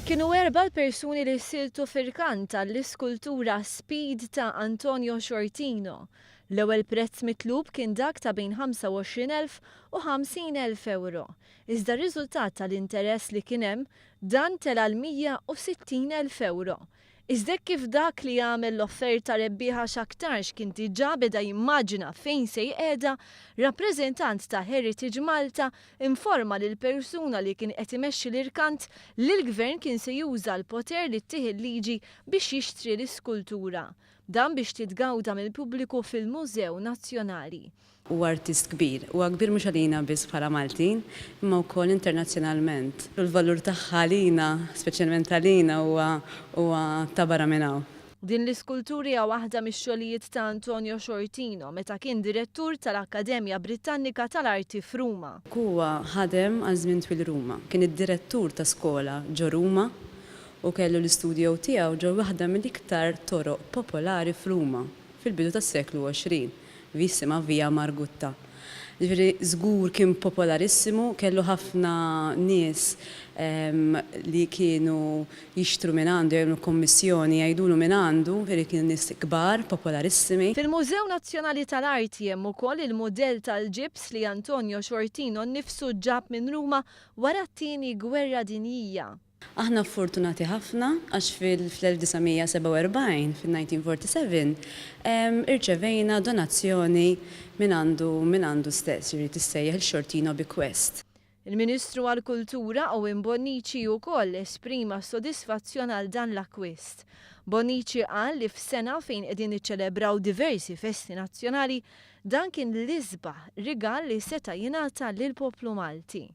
Kienu erba' l-persuni li ssiltu f'irkant għall-iskultura Speed ta' Antonio Sciortino. L-ewwel prezz mitlub kien dak ta' bejn 25,000 u 50,000 ewro. Iżda riżultat tal-interess li kien hemm, dan tela' l-160,000 ewro. Iżda kif dak li għamel l-offerta rebbieħa x'aktarx kien diġà beda jimmaġina fejn se jqiegħda, rappreżentant ta' Heritage Malta informa lil persuna li kien qed imexxi l-irkant li l-gvern kien se juża l-poter li ttih il-liġi biex jixtri l-iskultura. Dan biex titgawda mill-pubbliku fil-Mużew Nazzjonali. Huwa artist kbir. Huwa kbir mhux għalina biss bħala Maltin, imma wkoll internazzjonalment. U l-valur tagħha għalina, speċjalment għalina, huwa ta' barra minn hawn. Din l-iskultura hija waħda mix-xogħlijiet ta' Antonio Sciortino meta kien direttur tal-Akkademja Britannika tal-Arti f'Ruma. Huwa ħadem għal żmien twil Ruma. Kien id-direttur ta' skola ġo Ruma u kellu l-istudio tiegħu ġo waħda mill-iktar toroq popolari f'Ruma fil-bidu tas-seklu 20, jisimha Via Margutta. Ġifieri żgur kien popolarissimu, kellu ħafna nies li kienu jixtru minn għandu, jagħmlu kommissjoni, jgħidulu minn għandu, ġifieri kienu nies kbar, popolarissimi. Fil-Mużew Nazzjonali tal-Arti hemm ukoll il-mudell tal-ġibs li Antonio Sciortino nnifsu ġab minn Ruma wara t-Tieni Gwerra Dinjija. Aħna fortunati ħafna għax fil-1947, fil-1947, irċevejna donazzjoni minn għandu stess, ġifieri tissejjaħ il-Sciortino Bequest. Il-Ministru għal-Kultura Owen Bonnici wkoll esprima sodisfazzjon għal dan l-akwist. Bonnici qal li f'sena fejn qegħdin niċċelebraw diversi festi nazzjonali, dan kien l-isbaħ rigal li seta' jingħata lill-poplu Malti.